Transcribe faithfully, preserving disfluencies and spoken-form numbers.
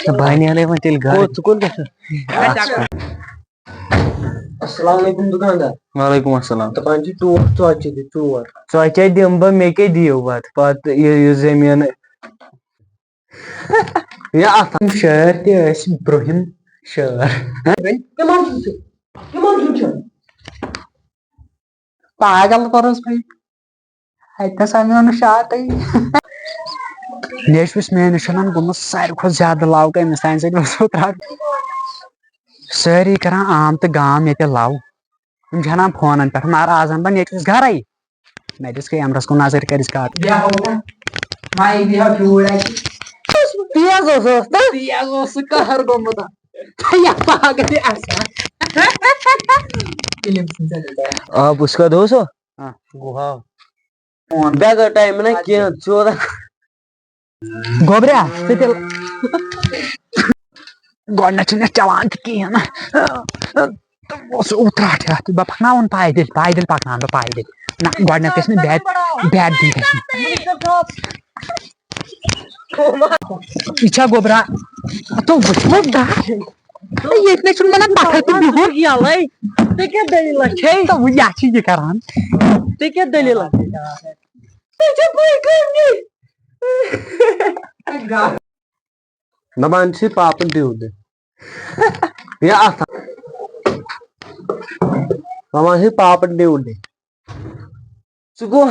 بہٕ اَنہٕ ہا نہٕ وۄنۍ تیٚلہِ گرٕ۔ کوٚت، ژٕ کوٚت گژھکھ؟ السلام علیکم دُکاندار۔ وعلیکم السلام۔ دَپان چھِ ٹوٹھ ژۄچہِ دِ، ژور۔ ژۄچے دِمہٕ بہٕ، مےٚ کیٛاہ دِیِو پتہٕ؟ پتہٕ یہِ، یہِ زٔمیٖن۔ یا اَتھ۔ شٲعر تہِ ٲسۍ برٛونٛہِم شٲعر۔ تِمن چھُ، تِمن چھُ۔ پاگل کوٚرُس بہٕ۔ اَتہِ نَس آو مےٚ وَنُن شاٹٕے۔ نیچوِس میٛٲنِس چھُنہٕ گوٚمُت ساروی کھۄتہٕ زیادٕ love کٔمِس تانۍ سۭتۍ اوس اوترٕ۔ سٲری کران عام تہٕ گام ییٚتہِ love۔ یِم چھِ اَنان فونن پٮ۪ٹھ، مگر آز اَنہٕ بہٕ نیچوِس گرَے۔ مےٚ دِژ کیمرَس کُن نظر، کٔرِس کَٹ۔ بیٚہو تہٕ مایِک بیٚہو ٹھوٗل اَتہِ۔ تیز اوس، اوس تہٕ۔ تیز اوس سُہ قہر گوٚمُت۔ یا پاگل یہِ آسان۔ علم سٕنٛز زندگی۔ آپ اس کا دوست ہو؟ ہاں۔ گوٚو ہاو۔ بیٚیہِ گوٚو ٹایم نہ کینٛہہ، ژور۔ گوٚبریا، ژٕ تہِ۔ گۄڈٕنٮ۪تھ چھُنہٕ یَتھ چَلان تہِ کِہیٖنۍ نہٕ۔ اوس اوترٕ اَتھ یَتھ، بہٕ پَکناوُن پایدٔلۍ، پایدٔلۍ پَکناوَن بہٕ پایدٔلۍ۔ نہ، گۄڈٕنٮ۪تھ گژھِ مےٚ بیٹ، بیٹ دی گژھِ مےٚ۔ یہِ چھا گوٚبرا؟ تو وٕچھ وۄنۍ گاش۔ ہے، ییٚتہِ نَے چھُنہٕ بَنان پَتھَر تہِ بِہُن۔ یَلَے، ژےٚ کیٛاہ دٔلیٖلہ چھے؟ تو وۄنۍ یہِ چھِ یہِ کَران۔ ژےٚ کیٛاہ دٔلیٖلہ؟ ژےٚ چھےٚ پَے کٔرنی؟ دَپان چھِ پاپہٕ ڈیوٗ دِ۔ یا اَتھ۔ دَپان چھِ پاپہٕ ڈیوٗ دِ۔ ژٕ گوٚو۔